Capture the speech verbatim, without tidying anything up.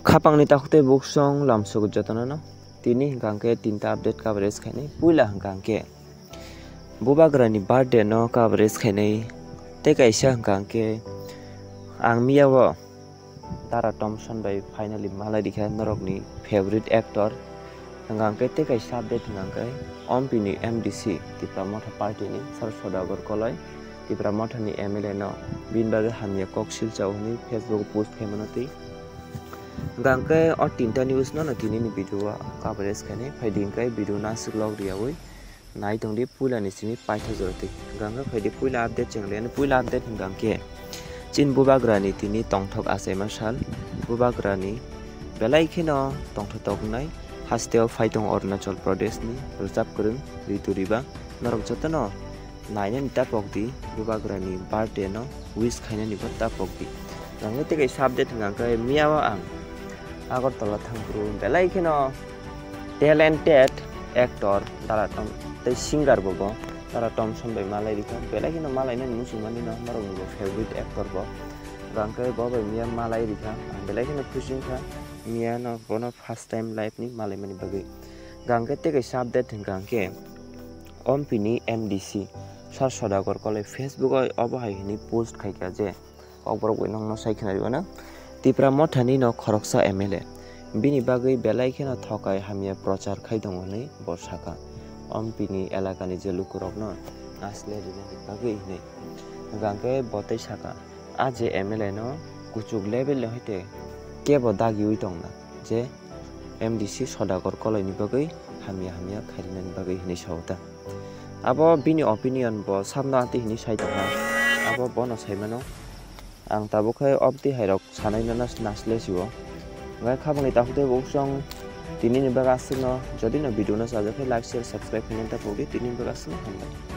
Khapangni takhuk tei buksong lamsok jotono no. Tini hwnkha hwnkhe tinta update coverage khainai. Puila hwnkha hwnkhe Bubagrani birthday no coverage khainai. Tei kaisa hwnkha hwnkhe ang miyao Tara Thomson bai finally malai rikha norokni favorite actor. Hwnkha hwnkhe tei kaisa update hwnkha hwnkhe Ompini M D C Tipra Motha party ni Sir Sodagar Koloi Tipra Motha ni M L A no bini bagwi hamya kok silchao hwnwi Facebook post khaimano twi. Hwnkha hwnkhe o tinta news no no tini ni video o coverage khainai. Phaidi hwnkhe video no aswk log riyaui nai tongdi puila ni simi paithago jora twi. Hwnkha hwnkhe phaidi puila update chengli ani puila update hwnkha hwnkhe Chin Bubagrani tini tongthok achaima sal, Bubagrani belai kheno tongthok toknai hasteo phaitong Arunachal Pradeshni rwchap kwrwng Ritu Riba. Norok jotono nainani tapokdi, Bubagrani birthday no wish khainani bo tapokdi. Nangni tei kaisa update hwnkha hwnkhe miyao ang Agartala thangphuru belai kheno talented actor Tara Thom tei singer bo bo Tara Thomson bai malai rikha, belai kheno malainani muchungmani no norokni bo favorite actor bo. Hwnkha hwnkhe bo bai miya malai rikha, ang belai kheno khusi wngkha miya no bono first time life ni malaimani bagwi. Hwnkha hwnkhe tei kaisa update hwnkha hwnkhe Ompini M D C Sir Sodagar Koloi Facebook o obo hai hwnwi post khaikha je, Kokborok bai nokno sai khwnarwi mano. Tipra Mothani no khoroksa M L A bini bagwi belai kheno thokai hamya prochar khai tongo hwnwi bo sakha. Ompini elakani je lukurokno nasle rinani bagwi hwnwi. Hwnkha hwnkhe bo tei sakha, a je M L A no kuchuk level ni hoite kebo dagiui tongna je M D C Sodagar Koloini bagwi hamya hamya kharinani bagwi hwnwi sao ta. Abo bini opinion bo sabno atwi hwnwi sai tongkha. Abo bono saimano. Ang tabuk khe obtwi hairok sanai no nas-, nasle sio. Hwnkhe khabangni takhuk tei buksong tini ni bagwi aswkno, jodi no video no chajak khe like, share, subscribe khainani ta pogdi tini ni bagwi aswkno hambai.